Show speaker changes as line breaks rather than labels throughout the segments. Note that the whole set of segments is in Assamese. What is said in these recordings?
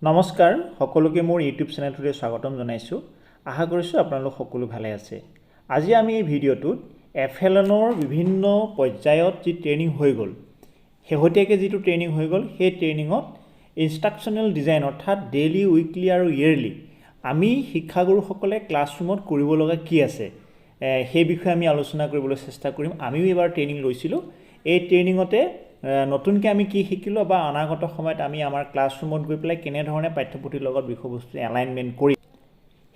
নমস্কাৰ, সকলোকে মোৰ ইউটিউব চেনেলটোলৈ স্বাগতম জনাইছোঁ। আশা কৰিছোঁ আপোনালোক সকলো ভালে আছে। আজি আমি এই ভিডিঅ'টোত এফ এল এনৰ বিভিন্ন পৰ্যায়ত যি ট্ৰেইনিং হৈ গ'ল, শেহতীয়াকৈ যিটো ট্ৰেইনিং হৈ গ'ল, সেই ট্ৰেইনিঙত ইনষ্ট্ৰাকশ্যনেল ডিজাইন অৰ্থাৎ ডেইলি, উইকলি আৰু ইয়েৰলি আমি শিক্ষাগুৰুসকলে ক্লাছৰুমত কৰিব লগা কি আছে, সেই বিষয়ে আমি আলোচনা কৰিবলৈ চেষ্টা কৰিম। আমিও এইবাৰ ট্ৰেইনিং লৈছিলোঁ। এই ট্ৰেইনিঙতে নতুনকৈ আমি কি শিকিলোঁ বা অনাগত সময়ত আমি আমাৰ ক্লাছৰুমত গৈ পেলাই কেনেধৰণে পাঠ্যপুথিৰ লগত বিষয়বস্তু এলাইনমেণ্ট কৰিম,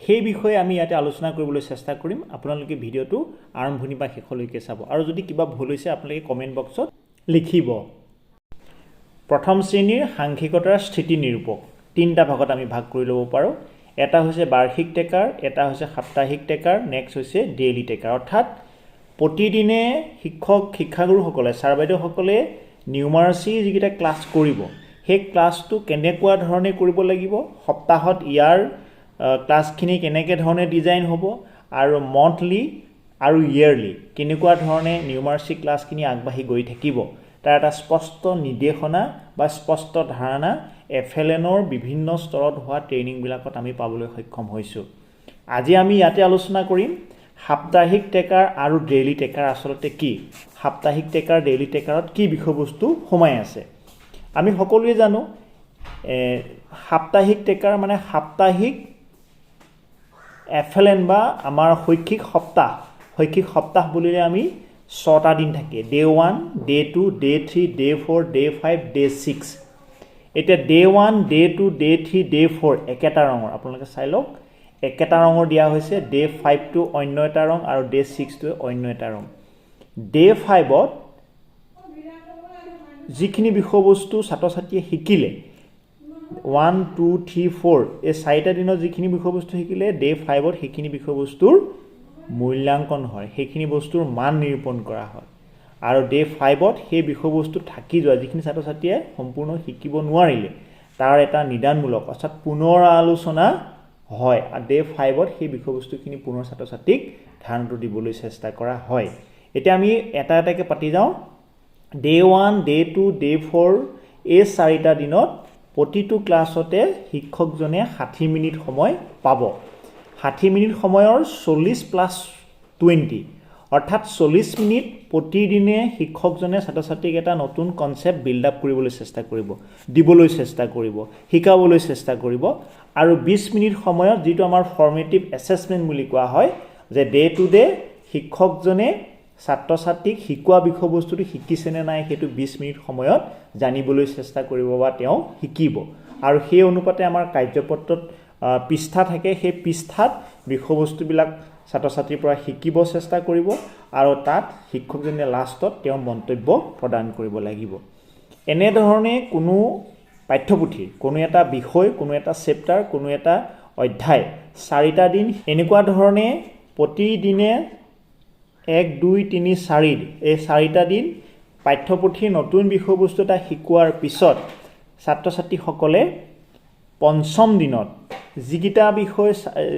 সেই বিষয়ে আমি ইয়াতে আলোচনা কৰিবলৈ চেষ্টা কৰিম। আপোনালোকে ভিডিঅ'টো আৰম্ভণি বা শেষলৈকে চাব আৰু যদি কিবা ভুল হৈছে, আপোনালোকে কমেণ্ট বক্সত লিখিব। প্ৰথম শ্ৰেণীৰ সাংখ্যিকতাৰ স্থিতি নিৰূপক তিনিটা ভাগত আমি ভাগ কৰি ল'ব পাৰোঁ। এটা হৈছে বাৰ্ষিক ট্ৰেকাৰ, এটা হৈছে সাপ্তাহিক ট্ৰেকাৰ, নেক্সট হৈছে ডেইলি ট্ৰেকাৰ। অৰ্থাৎ প্ৰতিদিনে শিক্ষক শিক্ষাগুৰুসকলে, ছাৰ বাইদেউসকলে নিউমাৰাচি যিকেইটা ক্লাছ কৰিব, সেই ক্লাছটো কেনেকুৱা ধৰণে কৰিব লাগিব, সপ্তাহত ইয়াৰ ক্লাছখিনি কেনেকৈ ধৰণে ডিজাইন হ'ব আৰু মন্থলি আৰু ইয়েৰলি কেনেকুৱা ধৰণে নিউমাৰাচি ক্লাছখিনি আগবাঢ়ি গৈ থাকিব, তাৰ এটা স্পষ্ট নিৰ্দেশনা বা স্পষ্ট ধাৰণা এফ এল এনৰ বিভিন্ন স্তৰত হোৱা ট্ৰেইনিংবিলাকত আমি পাবলৈ সক্ষম হৈছোঁ। আজি আমি ইয়াতে আলোচনা কৰিম সাপ্তাহিক ট্ৰেকাৰ আৰু ডেইলি ট্ৰেকাৰ আচলতে কি, সাপ্তাহিক ট্ৰেকাৰ, ডেইলি ট্ৰেকাৰত কি বিষয়বস্তু সোমাই আছে। আমি সকলোৱে জানো, সাপ্তাহিক ট্ৰেকাৰ মানে সাপ্তাহিক এফ এল এন বা আমাৰ শৈক্ষিক সপ্তাহ। শৈক্ষিক সপ্তাহ বুলিলে আমি 6টা দিন থাকে, day 1, day 2, day 3, day 4, day 5, day 6। এতিয়া day 1, day 2, day 3, day 4 একেটা ৰঙৰ, আপোনালোকে চাই লওক, একেটা ৰঙৰ দিয়া হৈছে। ডে 5টো অন্য এটা ৰং আৰু ডে 6টো অন্য এটা ৰং। ডে 5ত যিখিনি বিষয়বস্তু ছাত্ৰ ছাত্ৰীয়ে শিকিলে, 1, 2, 3, 4 এই চাৰিটা দিনত যিখিনি বিষয়বস্তু শিকিলে, ডে 5ত সেইখিনি বিষয়বস্তুৰ মূল্যাংকন হয়, সেইখিনি বস্তুৰ মান নিৰূপণ কৰা হয়। আৰু ডে 5ত সেই বিষয়বস্তু থাকি যোৱা যিখিনি ছাত্ৰ ছাত্ৰীয়ে সম্পূৰ্ণ শিকিব নোৱাৰিলে, তাৰ এটা নিদানমূলক অৰ্থাৎ পুনৰ আলোচনা হয় আৰু ডে 5ত সেই বিষয়বস্তুখিনি পুনৰ ছাত্ৰ ছাত্ৰীক ধাৰণাটো দিবলৈ চেষ্টা কৰা হয়। এতিয়া আমি এটা এটাকৈ পাতি যাওঁ। ডে 1, ডে 2, ডে 4 এই চাৰিটা দিনত প্ৰতিটো ক্লাছতে শিক্ষকজনে 60 মিনিট সময় পাব। 60 মিনিট সময়ৰ 40 প্লাছ 20, অৰ্থাৎ 40 মিনিট প্ৰতিদিনে শিক্ষকজনে ছাত্ৰ ছাত্ৰীক এটা নতুন কনচেপ্ট বিল্ড আপ কৰিবলৈ চেষ্টা কৰিব, দিবলৈ চেষ্টা কৰিব, শিকাবলৈ চেষ্টা কৰিব। আৰু 20 মিনিট সময়ত যিটো আমাৰ ফৰ্মেটিভ এছেচমেণ্ট বুলি কোৱা হয় যে ডে টু ডে শিক্ষকজনে ছাত্ৰ ছাত্ৰীক শিকোৱা বিষয়বস্তুটো শিকিছেনে নাই, সেইটো 20 মিনিট সময়ত জানিবলৈ চেষ্টা কৰিব বা তেওঁ শিকিব। আৰু সেই অনুপাতে আমাৰ কাৰ্যপত্ৰত পৃষ্ঠা থাকে, সেই পৃষ্ঠাত বিষয়বস্তুবিলাক ছাত্ৰ ছাত্ৰীৰ পৰা শিকিব চেষ্টা কৰিব আৰু তাত শিক্ষকজনে লাষ্টত তেওঁৰ মন্তব্য প্ৰদান কৰিব লাগিব। এনেধৰণে কোনো পাঠ্যপুথিৰ কোনো এটা বিষয়, কোনো এটা চেপ্টাৰ, কোনো এটা অধ্যায় চাৰিটা দিন এনেকুৱা ধৰণে প্ৰতিদিনে 1, 2, 3, 4 এই চাৰিটা দিন পাঠ্যপুথিৰ নতুন বিষয়বস্তু এটা শিকোৱাৰ পিছত ছাত্ৰ ছাত্ৰীসকলে পঞ্চম দিনত যিকেইটা বিষয়,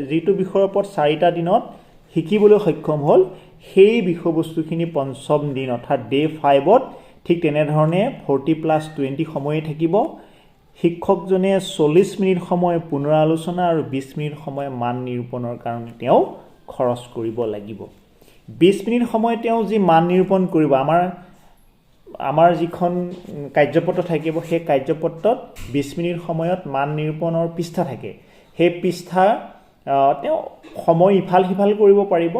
যিটো বিষয়ৰ ওপৰত চাৰিটা দিনত শিকিবলৈ সক্ষম হ'ল, সেই বিষয়বস্তুখিনি পঞ্চম দিন অৰ্থাৎ ডে 5ত ঠিক তেনেধৰণে 40 প্লাছ 20 সময়ে থাকিব। শিক্ষকজনে 40 মিনিট সময় পুনৰালোচনা আৰু 20 মিনিট সময় মান নিৰূপণৰ কাৰণে তেওঁ খৰচ কৰিব লাগিব। 20 মিনিট সময় তেওঁ যি মান নিৰূপণ কৰিব, আমাৰ যিখন কাৰ্যপত্ৰ থাকিব, সেই কাৰ্যপত্ৰত 20 মিনিট সময়ত মান নিৰূপণৰ পৃষ্ঠা থাকে। সেই পৃষ্ঠা তেওঁ সময় ইফাল সিফাল কৰিব পাৰিব।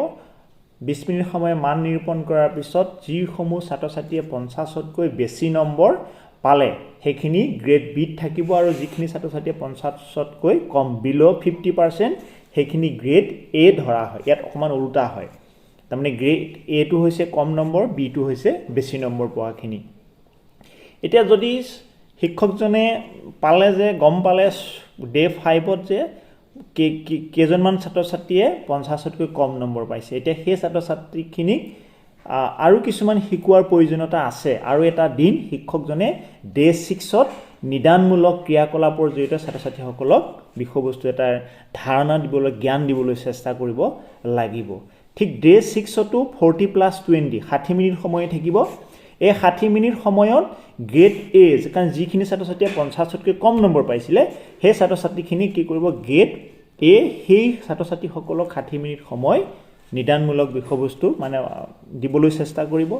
20 মিনিট সময় মান নিৰূপণ কৰাৰ পিছত যিসমূহ ছাত্ৰ ছাত্ৰীয়ে 50তকৈ বেছি নম্বৰ পালে, সেইখিনি গ্ৰেড বিত থাকিব আৰু যিখিনি ছাত্ৰ ছাত্ৰীয়ে 50তকৈ কম, বিল' 50%, সেইখিনি গ্ৰেড এ ধৰা হয়। ইয়াত অকণমান ওলোটা হয়, তাৰমানে গ্ৰেড এটো হৈছে কম নম্বৰ, বিটো হৈছে বেছি নম্বৰ পোৱাখিনি। এতিয়া যদি শিক্ষকজনে পালে যে, গম পালে ডে 5ত যে কেইজনমান ছাত্ৰ ছাত্ৰীয়ে 50তকৈ কম নম্বৰ পাইছে, এতিয়া সেই ছাত্ৰ ছাত্ৰীখিনিক আৰু কিছুমান শিকোৱাৰ প্ৰয়োজনীয়তা আছে আৰু এটা দিন শিক্ষকজনে ডে 6ত নিদানমূলক ক্ৰিয়াকলাপৰ জৰিয়তে ছাত্ৰ ছাত্ৰীসকলক বিষয়বস্তু এটাৰ ধাৰণা দিবলৈ, জ্ঞান দিবলৈ চেষ্টা কৰিব লাগিব। ঠিক ডে 6তো 40 প্লাছ 20, 60 মিনিট সময় থাকিব। এই 60 মিনিট সময়ত গ্ৰেড এ, কাৰণ যিখিনি ছাত্ৰ ছাত্ৰীয়ে 50তকৈ কম নম্বৰ পাইছিলে সেই ছাত্ৰ ছাত্ৰীখিনি কি কৰিব, গ্ৰেড এ, সেই ছাত্ৰ ছাত্ৰীসকলক 60 মিনিট সময় নিদানমূলক বিষয়বস্তু মানে দিবলৈ চেষ্টা কৰিব।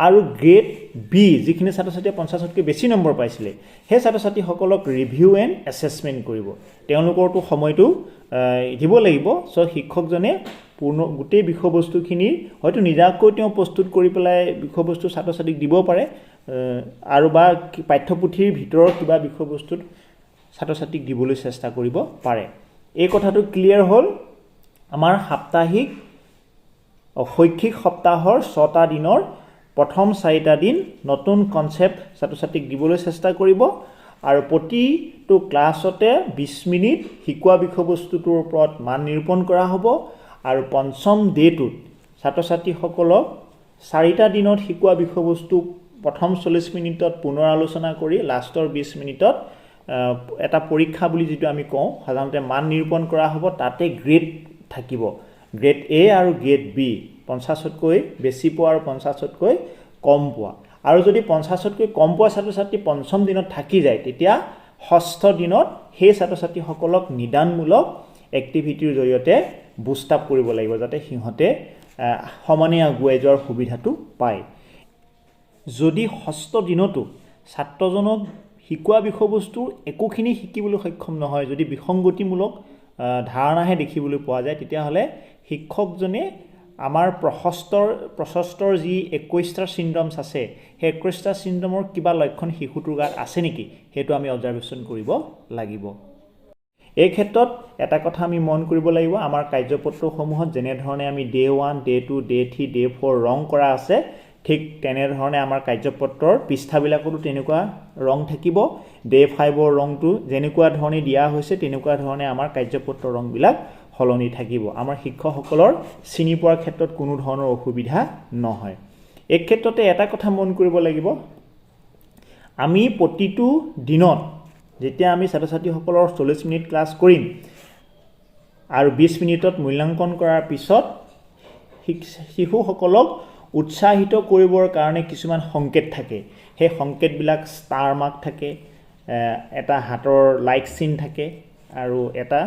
আৰু গ্ৰেড বি, যিখিনি ছাত্ৰ ছাত্ৰীয়ে 50তকৈ বেছি নম্বৰ পাইছিলে সেই ছাত্ৰ ছাত্ৰীসকলক ৰিভিউ এণ্ড এছেছমেণ্ট কৰিব। তেওঁলোকৰতো সময়টো দিব লাগিব। চ' শিক্ষকজনে পূৰ্ণ গোটেই বিষয়বস্তুখিনিৰ হয়তো নিজাকৈ তেওঁ প্ৰস্তুত কৰি পেলাই বিষয়বস্তু ছাত্ৰ ছাত্ৰীক দিব পাৰে, আৰু বা পাঠ্যপুথিৰ ভিতৰৰ কিবা বিষয়বস্তুত ছাত্ৰ ছাত্ৰীক দিবলৈ চেষ্টা কৰিব পাৰে। এই কথাটো ক্লিয়াৰ হ'ল। আমাৰ সাপ্তাহিক শৈক্ষিক সপ্তাহৰ 6টা দিনৰ প্ৰথম 4টা দিন নতুন কনচেপ্ট ছাত্ৰ ছাত্ৰীক দিবলৈ চেষ্টা কৰিব, আৰু প্ৰতিটো ক্লাছতে 20 মিনিট শিকোৱা বিষয়বস্তুটোৰ ওপৰত মান নিৰূপণ কৰা হ'ব। আৰু পঞ্চম ডে'টোত ছাত্ৰ ছাত্ৰীসকলক 4টা দিনত শিকোৱা বিষয়বস্তু প্ৰথম 40 মিনিটত পুনৰ আলোচনা কৰি লাষ্টৰ 20 মিনিটত এটা পৰীক্ষা বুলি যিটো আমি কওঁ, সাধাৰণতে মান নিৰূপণ কৰা হ'ব। তাতে গ্ৰেড থাকিব, গ্ৰেড এ আৰু গ্ৰেড বি, 50তকৈ বেছি পোৱা আৰু 50তকৈ কম পোৱা। আৰু যদি 50তকৈ কম পোৱা ছাত্ৰ ছাত্ৰী পঞ্চম দিনত থাকি যায়, তেতিয়া ষষ্ঠ দিনত সেই ছাত্ৰ ছাত্ৰীসকলক নিদানমূলক এক্টিভিটিৰ জৰিয়তে বুষ্ট আপ কৰিব লাগিব, যাতে সিহঁতে সমানে আগুৱাই যোৱাৰ সুবিধাটো পায়। যদি ষষ্ঠ দিনতো ছাত্ৰজনক শিকোৱা বিষয়বস্তুৰ একোখিনি শিকিবলৈ সক্ষম নহয়, যদি বিসংগতিমূলক ধাৰণাহে দেখিবলৈ পোৱা যায়, তেতিয়াহ'লে শিক্ষকজনে আমাৰ প্ৰশস্তৰ যি 21টা চিণ্ড্ৰমছ আছে, সেই 21টা চিণ্ড্ৰমৰ কিবা লক্ষণ শিশুটোৰ গাত আছে নেকি সেইটো আমি অবজাৰভেশ্যন কৰিব লাগিব। এই ক্ষেত্ৰত এটা কথা আমি মন কৰিব লাগিব, আমাৰ কাৰ্যপত্ৰসমূহত যেনেধৰণে আমি day 1, day 2, day 3, day 4 ৰং কৰা আছে, ঠিক তেনেধৰণে আমাৰ কাৰ্যপত্ৰৰ পৃষ্ঠাবিলাকতো তেনেকুৱা ৰং থাকিব। ডে 5ৰ ৰংটো যেনেকুৱা ধৰণে দিয়া হৈছে তেনেকুৱা ধৰণে আমাৰ কাৰ্যপত্ৰৰ ৰংবিলাক সলনি থাকিব। আমাৰ শিক্ষকসকলৰ চিনি পোৱাৰ ক্ষেত্ৰত কোনো ধৰণৰ অসুবিধা নহয়। এই ক্ষেত্ৰতে এটা কথা মন কৰিব লাগিব, আমি প্ৰতিটো দিনত যেতিয়া আমি ছাত্ৰ ছাত্ৰীসকলৰ 40 মিনিট ক্লাছ কৰিম আৰু 20 মিনিটত মূল্যাংকন কৰাৰ পিছত শিশুসকলক উৎসাহিত কৰিবৰ কাৰণে কিছুমান সংকেত থাকে। সেই সংকেতবিলাক ষ্টাৰ মাৰ্ক থাকে, এটা হাতৰ লাইক চিন থাকে, আৰু এটা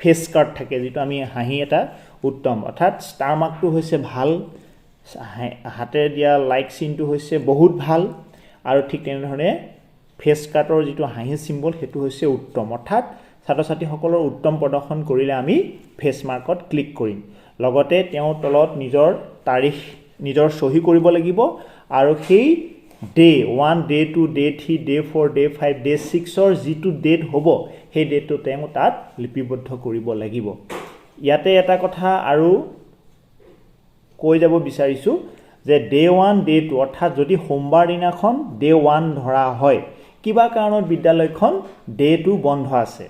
ফেচ কাৰ্ড থাকে, যিটো আমি হাঁহি এটা উত্তম। অৰ্থাৎ ষ্টাৰ মাৰ্কটো হৈছে ভাল, হাতেৰে দিয়া লাইক চিনটো হৈছে বহুত ভাল, আৰু ঠিক তেনেধৰণে ফেচ কাৰ্ডৰ যিটো হাঁহি চিম্বল সেইটো হৈছে উত্তম। অৰ্থাৎ ছাত্ৰ ছাত্ৰীসকলৰ উত্তম প্ৰদৰ্শন কৰিলে আমি ফেচ মাৰ্কত ক্লিক কৰিম। লগতে তেওঁৰ তলত নিজৰ তাৰিখ, নিজৰ চহী কৰিব লাগিব, আৰু সেই day 1, day 2, day 3, day 4, day 5, day 6ৰ যিটো ডেট হ'ব সেই ডেটটো তেওঁ তাত লিপিবদ্ধ কৰিব লাগিব। ইয়াতে এটা কথা আৰু কৈ যাব বিচাৰিছোঁ যে ডে 1, ডে 2, অৰ্থাৎ যদি সোমবাৰ দিনাখন ডে 1 ধৰা হয়, কিবা কাৰণত বিদ্যালয়খন ডে 2 বন্ধ আছে,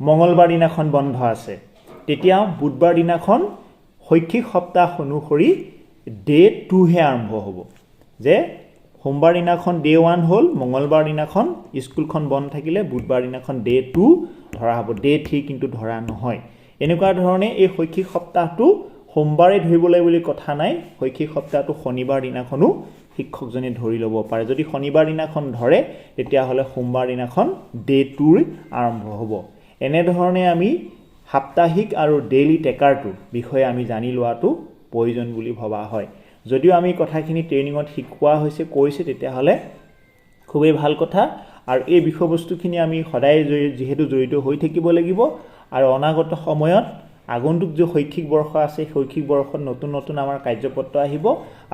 মঙলবাৰ দিনাখন বন্ধ আছে, তেতিয়া বুধবাৰ দিনাখন শৈক্ষিক সপ্তাহ অনুসৰি ডে 2হে আৰম্ভ হ'ব। যে সোমবাৰ দিনাখন ডে 1 হ'ল, মঙলবাৰ দিনাখন স্কুলখন বন্ধ থাকিলে বুধবাৰ দিনাখন ডে 2 ধৰা হ'ব, ডে 3 কিন্তু ধৰা নহয়। এনেকুৱা ধৰণে এই শৈক্ষিক সপ্তাহটো সোমবাৰে ধৰিব লাগিব বুলি কথা নাই, শৈক্ষিক সপ্তাহটো শনিবাৰ দিনাখনো শিক্ষকজনে ধৰি ল'ব পাৰে। যদি শনিবাৰ দিনাখন ধৰে তেতিয়াহ'লে সোমবাৰ দিনাখন ডে 2ৰ আৰম্ভ হ'ব। এনেধৰণে আমি সাপ্তাহিক আৰু ডেইলি ট্ৰেকাৰটোৰ বিষয়ে আমি জানি লোৱাটো প্ৰয়োজন বুলি ভবা হয়। যদিও আমি কথাখিনি ট্ৰেইনিঙত শিকোৱা হৈছে, কৈছে, তেতিয়াহ'লে খুবেই ভাল কথা। আৰু এই বিষয়বস্তুখিনি আমি সদায় যিহেতু জড়িত হৈ থাকিব লাগিব, আৰু অনাগত সময়ত আগন্তুক যি শৈক্ষিক বৰ্ষ আছে, শৈক্ষিক বৰ্ষত নতুন নতুন আমাৰ কাৰ্যপত্ৰ আহিব,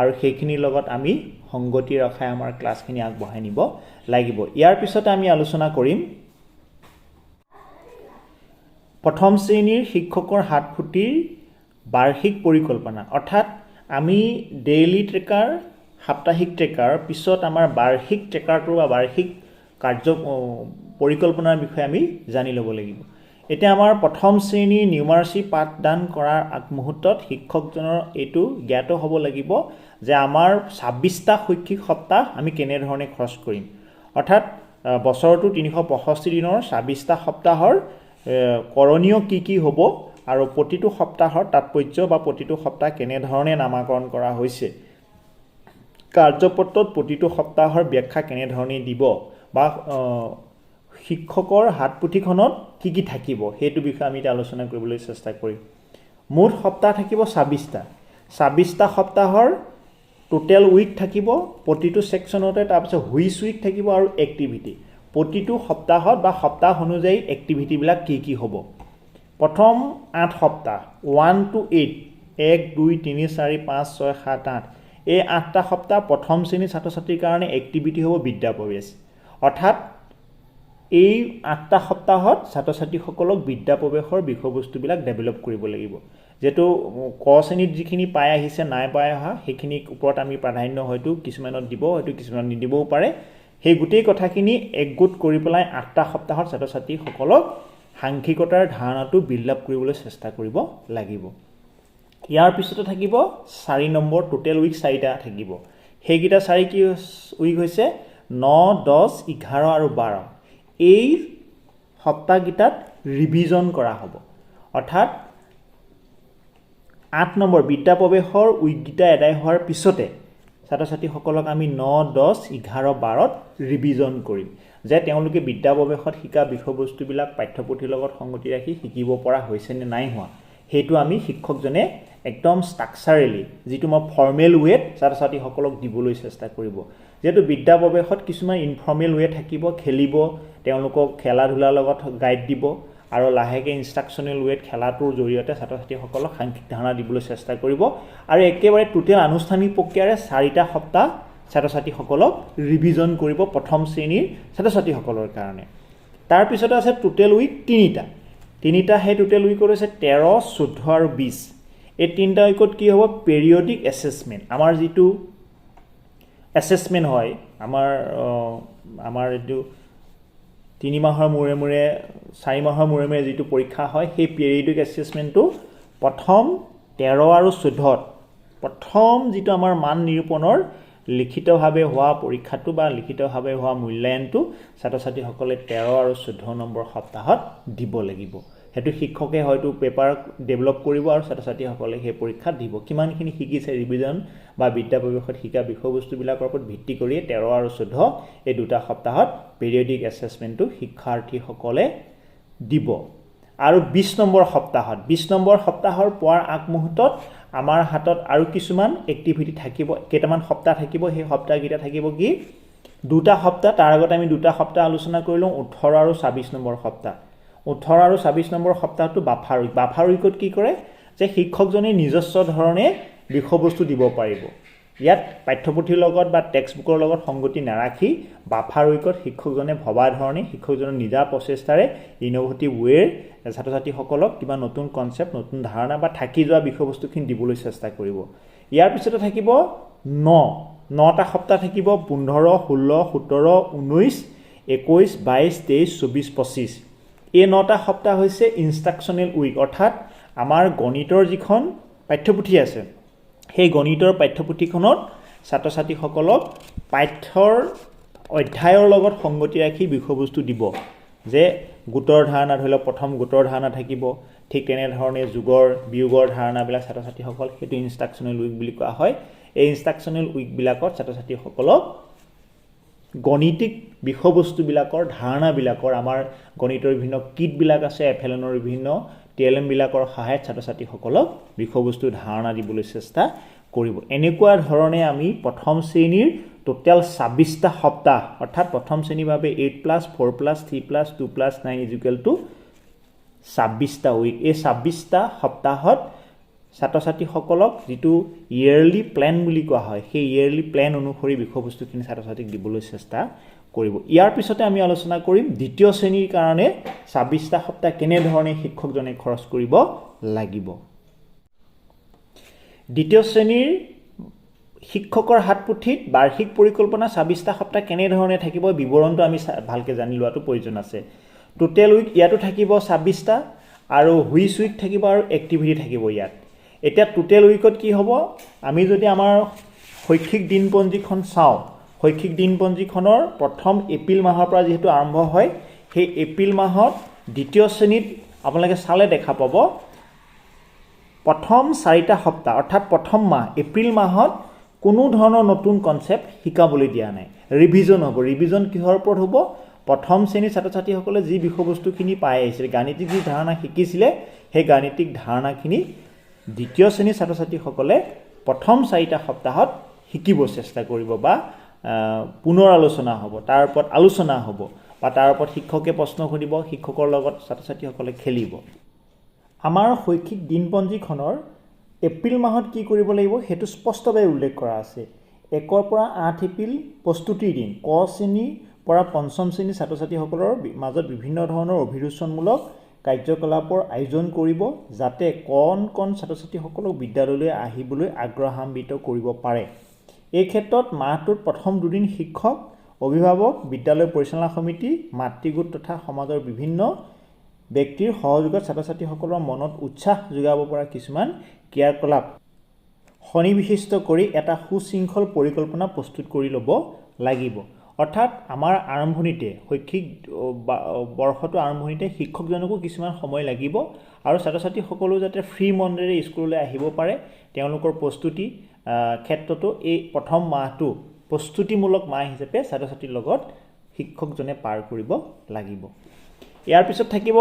আৰু সেইখিনিৰ লগত আমি সংগতি ৰখাই আমাৰ ক্লাছখিনি আগবঢ়াই নিব লাগিব। ইয়াৰ পিছতে আমি আলোচনা কৰিম প্ৰথম শ্ৰেণীৰ শিক্ষকৰ হাতফুটিৰ বাৰ্ষিক পৰিকল্পনা। অৰ্থাৎ আমি ডেইলি ট্ৰেকাৰ, সাপ্তাহিক ট্ৰেকাৰ পিছত আমাৰ বাৰ্ষিক ট্ৰেকাৰটো বা বাৰ্ষিক কাৰ্য পৰিকল্পনাৰ বিষয়ে আমি জানি ল'ব লাগিব। এতিয়া আমাৰ প্ৰথম শ্ৰেণীৰ নিউমাৰাচি পাঠদান কৰাৰ আগমুহূৰ্তত শিক্ষকজনৰ এইটো জ্ঞাত হ'ব লাগিব যে আমাৰ 26টা শৈক্ষিক সপ্তাহ আমি কেনেধৰণে খৰচ কৰিম। অৰ্থাৎ বছৰটো 365 দিনৰ 26টা সপ্তাহৰ কৰণীয় কি কি হ'ব আৰু প্ৰতিটো সপ্তাহৰ তাৎপৰ্য বা প্ৰতিটো সপ্তাহ কেনেধৰণে নামাকৰণ কৰা হৈছে। কাৰ্যপত্ৰত প্ৰতিটো সপ্তাহৰ ব্যাখ্যা কেনেধৰণে দিব বা শিক্ষকৰ হাতপুথিখনত কি কি থাকিব, সেইটো বিষয়ে আমি এতিয়া আলোচনা কৰিবলৈ চেষ্টা কৰিম। মুঠ সপ্তাহ থাকিব 26টা। 26টা সপ্তাহৰ টোটেল উইক থাকিব প্ৰতিটো ছেকশ্যনতে। তাৰপিছত which week থাকিব আৰু এক্টিভিটি, প্ৰতিটো সপ্তাহত বা সপ্তাহ অনুযায়ী এক্টিভিটিবিলাক কি কি হ'ব। প্ৰথম 8 সপ্তাহ, 1 টু 8, 1, 2, 3, 4, 5, 6, 7, 8, এই 8টা সপ্তাহ প্ৰথম শ্ৰেণীৰ ছাত্ৰ ছাত্ৰীৰ কাৰণে এক্টিভিটি হ'ব বিদ্যা প্ৰৱেশ। অৰ্থাৎ এই 8টা সপ্তাহত ছাত্ৰ ছাত্ৰীসকলক বিদ্যা প্ৰৱেশৰ বিষয়বস্তুবিলাক ডেভেলপ কৰিব লাগিব। যিহেতু ক শ্ৰেণীত যিখিনি পাই আহিছে, নাই পাই অহা, সেইখিনিৰ ওপৰত আমি প্ৰাধান্য হয়তো কিছুমানত দিব, হয়তো কিছুমানত নিদিবও পাৰে। সেই গোটেই কথাখিনি একগোট কৰি পেলাই 8টা সপ্তাহত ছাত্ৰ ছাত্ৰীসকলক সাংখ্যিকতাৰ ধাৰণাটো বিল্ড আপ কৰিবলৈ চেষ্টা কৰিব লাগিব। ইয়াৰ পিছতে থাকিব 4 নম্বৰ, টোটেল উইক চাৰিটা থাকিব। সেইকেইটা চাৰি কি উইক হৈছে? 9, 10, 11 আৰু 12। এই সপ্তাহকেইটাত ৰিভিজন কৰা হ'ব। অৰ্থাৎ 8 নম্বৰ বিদ্যা প্ৰৱেশৰ উইককেইটা এদাই হোৱাৰ পিছতে ছাত্ৰ ছাত্ৰীসকলক আমি 9, 10, 11, 12ত ৰিভিজন কৰিম যে তেওঁলোকে বিদ্যা প্ৰৱেশত শিকা বিষয়বস্তুবিলাক পাঠ্যপুথিৰ লগত সংগতি ৰাখি শিকিব পৰা হৈছে নে নাই হোৱা, সেইটো আমি শিক্ষকজনে একদম ষ্ট্ৰাকচাৰেলি, যিটো মই ফৰ্মেল ৱেত ছাত্ৰ ছাত্ৰীসকলক দিবলৈ চেষ্টা কৰিব। যিহেতু বিদ্যা প্ৰৱেশত কিছুমান ইনফৰ্মেল ৱে থাকিব, খেলিব, তেওঁলোকক খেলা ধূলাৰ লগত গাইড দিব আৰু লাহেকৈ ইনষ্ট্ৰাকশ্যনেল ৱেত খেলাটোৰ জৰিয়তে ছাত্ৰ ছাত্ৰীসকলক সাংখ্যিক ধাৰণা দিবলৈ চেষ্টা কৰিব। আৰু একেবাৰে টোটেল আনুষ্ঠানিক প্ৰক্ৰিয়াৰে চাৰিটা সপ্তাহ ছাত্ৰ ছাত্ৰীসকলক ৰিভিজন কৰিব প্ৰথম শ্ৰেণীৰ ছাত্ৰ ছাত্ৰীসকলৰ কাৰণে। তাৰপিছতে আছে টোটেল উইক তিনিটা। তিনিটা সেই টোটেল উইকত হৈছে 13, 14 আৰু 20। এই তিনিটা উইকত কি হ'ব? পেৰিয়ডিক এছেচমেণ্ট। আমাৰ যিটো এছেচমেণ্ট হয়, আমাৰ এইটো 3 মাহৰ মূৰে মূৰে, 4 মাহৰ মূৰে মূৰে যিটো পৰীক্ষা হয়, সেই পিৰিয়ডিক এছেচমেণ্টটো প্ৰথম 13 আৰু 14ত, প্ৰথম যিটো আমাৰ মান নিৰূপণৰ লিখিতভাৱে হোৱা পৰীক্ষাটো বা লিখিতভাৱে হোৱা মূল্যায়নটো ছাত্ৰ ছাত্ৰীসকলে 13 আৰু 14 নম্বৰ সপ্তাহত দিব লাগিব। সেইটো শিক্ষকে হয়তো পেপাৰ ডেভেলপ কৰিব আৰু ছাত্ৰ ছাত্ৰীসকলে সেই পৰীক্ষাত দিব। কিমানখিনি শিকিছে, ৰিভিজন বা বিদ্যা প্ৰৱেশত শিকা বিষয়বস্তুবিলাকৰ ওপৰত ভিত্তি কৰিয়ে 13 আৰু 14 এই দুটা সপ্তাহত পিৰিয়ডিক এছেচমেণ্টটো শিক্ষাৰ্থীসকলে দিব। আৰু 20 নম্বৰ সপ্তাহত, 20 নম্বৰ সপ্তাহৰ পোৱাৰ আগমুহূৰ্তত আমাৰ হাতত আৰু কিছুমান এক্টিভিটি থাকিব, কেইটামান সপ্তাহ থাকিব। সেই সপ্তাহকেইটা থাকিব কি? দুটা সপ্তাহ। তাৰ আগতে আমি দুটা সপ্তাহ আলোচনা কৰি লওঁ, 18 আৰু 26 নম্বৰ সপ্তাহ। 18 আৰু 26 নম্বৰ সপ্তাহটো বাফাৰ উইক। বাফাৰ উইকত কি কৰে যে শিক্ষকজনে নিজস্ব ধৰণে বিষয়বস্তু দিব পাৰিব। ইয়াত পাঠ্যপুথিৰ লগত বা টেক্সট বুকৰ লগত সংগতি নাৰাখি বাফাৰ উইকত শিক্ষকজনে ভবা ধৰণে, শিক্ষকজনৰ নিজা প্ৰচেষ্টাৰে, ইন'ভেটিভ ৱেৰ ছাত্ৰ ছাত্ৰীসকলক কিবা নতুন কনচেপ্ট, নতুন ধাৰণা বা থাকি যোৱা বিষয়বস্তুখিনি দিবলৈ চেষ্টা কৰিব। ইয়াৰ পিছতে থাকিব নটা সপ্তাহ থাকিব, 15, 16, 17, 19, 21, 22, 23, 24, 25। এই নটা সপ্তাহ হৈছে ইনষ্ট্ৰাকশ্যনেল উইক। অৰ্থাৎ আমাৰ গণিতৰ যিখন পাঠ্যপুথি আছে, সেই গণিতৰ পাঠ্যপুথিখনত ছাত্ৰ ছাত্ৰীসকলক পাঠ্যৰ অধ্যায়ৰ লগত সংগতি ৰাখি বিষয়বস্তু দিব যে গোটৰ ধাৰণা, ধৰি লওক প্ৰথম গোটৰ ধাৰণা থাকিব, ঠিক তেনেধৰণে যোগৰ বিয়োগৰ ধাৰণাবিলাক ছাত্ৰ ছাত্ৰীসকল, সেইটো ইনষ্ট্ৰাকশ্যনেল উইক বুলি কোৱা হয়। এই ইনষ্ট্ৰাকশ্যনেল উইকবিলাকত ছাত্ৰ ছাত্ৰীসকলক গণিতিক বিষয়বস্তুবিলাকৰ ধাৰণাবিলাকৰ, আমাৰ গণিতৰ বিভিন্ন কিটবিলাক আছে, এফএলএনৰ বিভিন্ন টিএলএমবিলাকৰ সহায়ত ছাত্ৰ ছাত্ৰীসকলক বিষয়বস্তুৰ ধাৰণা দিবলৈ চেষ্টা কৰিব। এনেকুৱা ধৰণে আমি প্ৰথম শ্ৰেণীৰ টোটেল 26টা সপ্তাহ, অৰ্থাৎ প্ৰথম শ্ৰেণীৰ বাবে 8 plus 4 plus 3 plus 2 plus 9 is equal to 26টা week. এই 26টা সপ্তাহত ছাত্ৰ ছাত্ৰীসকলক যিটো ইয়েৰলি প্লেন বুলি কোৱা হয়, সেই ইয়েৰলি প্লেন অনুসৰি বিষয়বস্তুখিনি ছাত্ৰ ছাত্ৰীক দিবলৈ চেষ্টা কৰিব। ইয়াৰ পিছতে আমি আলোচনা কৰিম দ্বিতীয় শ্ৰেণীৰ কাৰণে 26টা সপ্তাহ কেনেধৰণে শিক্ষকজনে খৰচ কৰিব লাগিব। দ্বিতীয় শ্ৰেণীৰ শিক্ষকৰ হাতপুথিত বাৰ্ষিক পৰিকল্পনা 26টা সপ্তাহ কেনেধৰণে থাকিব, বিৱৰণটো আমি ভালকৈ জানি লোৱাটো প্ৰয়োজন আছে। টোটেল উইক ইয়াতো থাকিব 26টা আৰু which week থাকিব আৰু এক্টিভিটি থাকিব ইয়াত। এতিয়া টোটেল উইকত কি হ'ব? আমি যদি আমাৰ শৈক্ষিক দিনপঞ্জীখন চাওঁ, শৈক্ষিক দিনপঞ্জীখনৰ প্ৰথম এপ্ৰিল মাহৰ পৰা যিহেতু আৰম্ভ হয়, সেই এপ্ৰিল মাহত দ্বিতীয় শ্ৰেণীত আপোনালোকে চালে দেখা পাব প্ৰথম চাৰিটা সপ্তাহ, অৰ্থাৎ প্ৰথম মাহ এপ্ৰিল মাহত কোনো ধৰণৰ নতুন কনচেপ্ট শিকাবলৈ দিয়া নাই। ৰিভিজন হ'ব। ৰিভিজন কিহৰ ওপৰত হ'ব? প্ৰথম শ্ৰেণীৰ ছাত্ৰ ছাত্ৰীসকলে যি বিষয়বস্তুখিনি পাই আহিছিলে, গাণিতিক যি ধাৰণা শিকিছিলে, সেই গাণিতিক ধাৰণাখিনি দ্বিতীয় শ্ৰেণীৰ ছাত্ৰ ছাত্ৰীসকলে প্ৰথম 4টা সপ্তাহত শিকিব চেষ্টা কৰিব বা পুনৰ আলোচনা হ'ব, তাৰ ওপৰত আলোচনা হ'ব বা তাৰ ওপৰত শিক্ষকে প্ৰশ্ন সুধিব, শিক্ষকৰ লগত ছাত্ৰ ছাত্ৰীসকলে খেলিব। আমাৰ শৈক্ষিক দিনপঞ্জীখনৰ এপ্ৰিল মাহত কি কৰিব লাগিব সেইটো স্পষ্টভাৱে উল্লেখ কৰা আছে। 1ৰ পৰা 8 এপ্ৰিল প্ৰস্তুতিৰ দিন। ক শ্ৰেণীৰ পৰা পঞ্চম শ্ৰেণীৰ ছাত্ৰ ছাত্ৰীসকলৰ মাজত বিভিন্ন ধৰণৰ অভিৰোচনমূলক কাৰ্যকলাপৰ আয়োজন কৰিব, যাতে কণ কণ ছাত্ৰ ছাত্ৰীসকলক বিদ্যালয়লৈ আহিবলৈ আগ্ৰহান্বিত কৰিব পাৰে। এই ক্ষেত্ৰত মাহটোত প্ৰথম দুদিন শিক্ষক, অভিভাৱক, বিদ্যালয় পৰিচালনা সমিতি, মাতৃগোট তথা সমাজৰ বিভিন্ন ব্যক্তিৰ সহযোগত ছাত্ৰ ছাত্ৰীসকলৰ মনত উৎসাহ যোগাব পৰা কিছুমান ক্ৰিয়াকলাপ সন্নিৱিষ্ট কৰি এটা সুশৃংখল পৰিকল্পনা প্ৰস্তুত কৰি ল'ব লাগিব। অৰ্থাৎ আমাৰ আৰম্ভণিতে শৈক্ষিক বৰ্ষটোৰ আৰম্ভণিতে শিক্ষকজনকো কিছুমান সময় লাগিব আৰু ছাত্ৰ ছাত্ৰীসকলেও যাতে ফ্ৰী মনেৰে স্কুললৈ আহিব পাৰে, তেওঁলোকৰ প্ৰস্তুতি ক্ষেত্ৰতো এই প্ৰথম মাহটো প্ৰস্তুতিমূলক মাহ হিচাপে ছাত্ৰ ছাত্ৰীৰ লগত শিক্ষকজনে পাৰ কৰিব লাগিব। ইয়াৰ পিছত থাকিব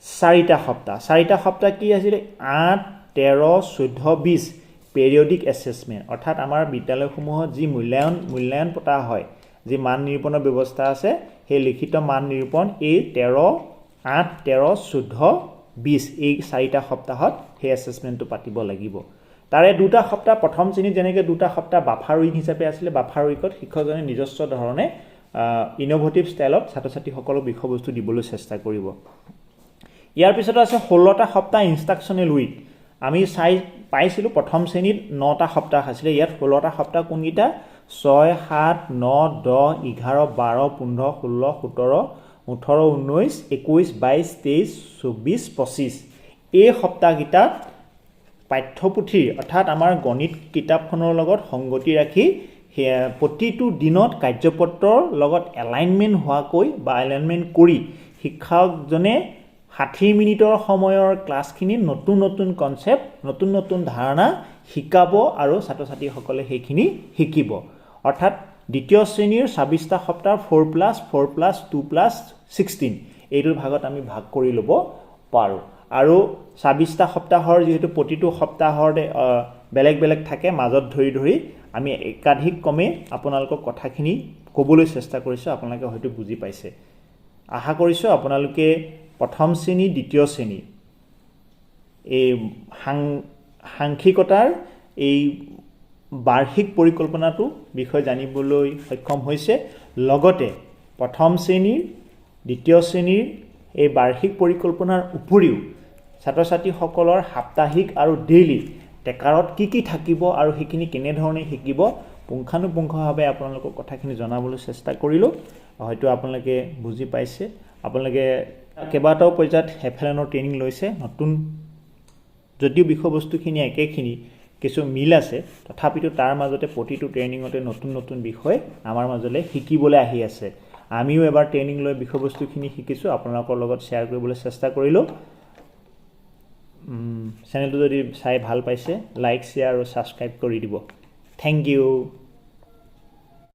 4টা সপ্তাহ। 4টা সপ্তাহ কি আছিলে? 8, 13, 14, 20 পেৰিয়ডিক এছেছমেণ্ট। অৰ্থাৎ আমাৰ বিদ্যালয়সমূহত যি মূল্যায়ন পতা হয়, যি মান নিৰূপণৰ ব্যৱস্থা আছে, সেই লিখিত মান নিৰূপণ এই 13, 8, 13, 14, 20 এই 4টা সপ্তাহত সেই এছেছমেণ্টটো পাতিব লাগিব। তাৰে দুটা সপ্তাহ প্ৰথম শ্ৰেণীত যেনেকৈ দুটা সপ্তাহ বাফাৰ উইক হিচাপে আছিলে, বাফাৰ উইকত শিক্ষকজনে নিজস্ব ধৰণে ইন'ভেটিভ ষ্টাইলত ছাত্ৰ ছাত্ৰীসকলক বিষয়বস্তু দিবলৈ চেষ্টা কৰিব। ইয়াৰ পিছত আছে 16টা সপ্তাহ ইনষ্ট্ৰাকশ্যনেল উইক। আমি চাই পাইছিলোঁ প্ৰথম শ্ৰেণীত 9টা সপ্তাহ আছিলে, ইয়াত 16টা সপ্তাহ কোনকেইটা? 6, 7, 9, 10, 11, 12, 15, 16, 17, 18, 19, 21, 22, 23, 24, 25। এই সপ্তাহকেইটাত পাঠ্যপুথিৰ অৰ্থাৎ আমাৰ গণিত কিতাপখনৰ লগত সংগতি ৰাখি সেয়া প্ৰতিটো দিনত কাৰ্যপত্ৰৰ লগত এলাইনমেণ্ট হোৱাকৈ বা এলাইনমেণ্ট কৰি শিক্ষকজনে 60 মিনিটৰ সময়ৰ ক্লাছখিনিত নতুন নতুন কনচেপ্ট, নতুন নতুন ধাৰণা শিকাব আৰু ছাত্ৰ ছাত্ৰীসকলে সেইখিনি শিকিব। অৰ্থাৎ দ্বিতীয় শ্ৰেণীৰ 26টা সপ্তাহ 4 + 4 + 2 + 16 এইটো ভাগত আমি ভাগ কৰি ল'ব পাৰোঁ। আৰু 26টা সপ্তাহৰ যিহেতু প্ৰতিটো সপ্তাহতে বেলেগ বেলেগ থাকে, মাজত ধৰি ধৰি আমি একাধিক ক্ৰমে আপোনালোকক কথাখিনি ক'বলৈ চেষ্টা কৰিছোঁ, আপোনালোকে হয়তো বুজি পাইছে। আশা কৰিছোঁ আপোনালোকে প্ৰথম শ্ৰেণী, দ্বিতীয় শ্ৰেণী এই সাংখ্যিকতাৰ এই বাৰ্ষিক পৰিকল্পনাটো বিষয়ে জানিবলৈ সক্ষম হৈছে। লগতে প্ৰথম শ্ৰেণীৰ, দ্বিতীয় শ্ৰেণীৰ এই বাৰ্ষিক পৰিকল্পনাৰ উপৰিও ছাত্ৰ ছাত্ৰীসকলৰ সাপ্তাহিক আৰু ডেইলি ট্ৰেকাৰত কি কি থাকিব আৰু সেইখিনি কেনেধৰণে শিকিব পুংখানুপুংখভাৱে আপোনালোকক কথাখিনি জনাবলৈ চেষ্টা কৰিলোঁ। হয়তো আপোনালোকে বুজি পাইছে। আপোনালোকে কেইবাটাও পৰ্যায়ত এফ এল এনৰ ট্ৰেইনিং লৈছে। নতুন যদিও বিষয়বস্তুখিনি একেখিনি, কিছু মিল আছে, তথাপিতো তাৰ মাজতে প্ৰতিটো ট্ৰেইনিঙতে নতুন নতুন বিষয় আমাৰ মাজলৈ শিকিবলৈ আহি আছে। আমিও এবাৰ ট্ৰেইনিং লৈ বিষয়বস্তুখিনি শিকিছোঁ, আপোনালোকৰ লগত শ্বেয়াৰ কৰিবলৈ চেষ্টা কৰিলোঁ। চেনেলটো যদি চাই ভাল পাইছে, লাইক, শ্বেয়াৰ আৰু ছাবস্ক্ৰাইব কৰি দিব। Thank U.